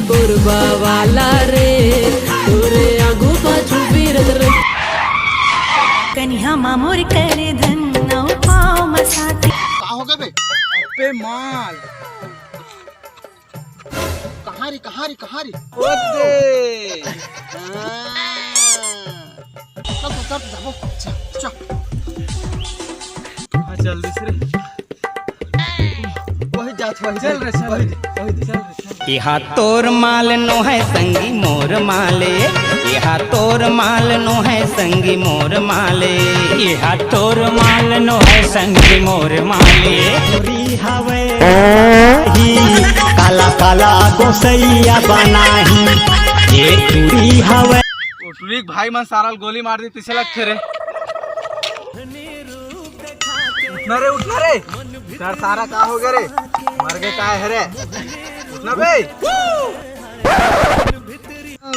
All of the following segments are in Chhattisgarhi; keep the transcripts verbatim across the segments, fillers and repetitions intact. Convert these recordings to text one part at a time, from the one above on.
कोरबा वाला रे, तोरे आगू पाछू फिरत रे। कनिहा मा मोर करे धन, अउ पाँव मा साथे। का हो गे बे? अबे माल। कहाँ रे, कहाँ रे, कहाँ रे? ओदे। हाँ। चल, चल, चल, जाबो। चल, चल। हाँ, चल दिस रे। वही जात, वही चल रे, चल वही, रे। वही चल रे, चल। एहा तोर माल नो है संगी मोर माले, एहा तोर माल नो है संगी मोर माले। एहा तोर माल नो है संगी मोर माले। टुरी हवे ही काला काला गोसैया बनाही, ये टुरी हवे। ओ टुरी के भाई मन सारा ल गोली मार दी, पीछे लगथे रे। उठना रे, उठना रे। सर सारा का हो गे रे? मर गे का हे रे? उठना बे।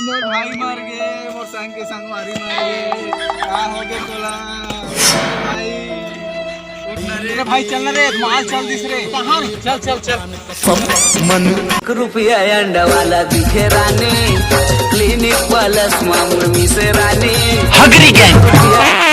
मोर भाई मर गे, मोर संग के संगवारी मर गे। का हो गे तोला? भाई। उठना रे भाई, चलना रे, माल चल दिस रे। कहाँ रे? चल, चल, चल। मन रुपया अंडा वाला दिखे रानी, क्लिनिक प्लस मामूल मिसे रानी। हगरी गैंग।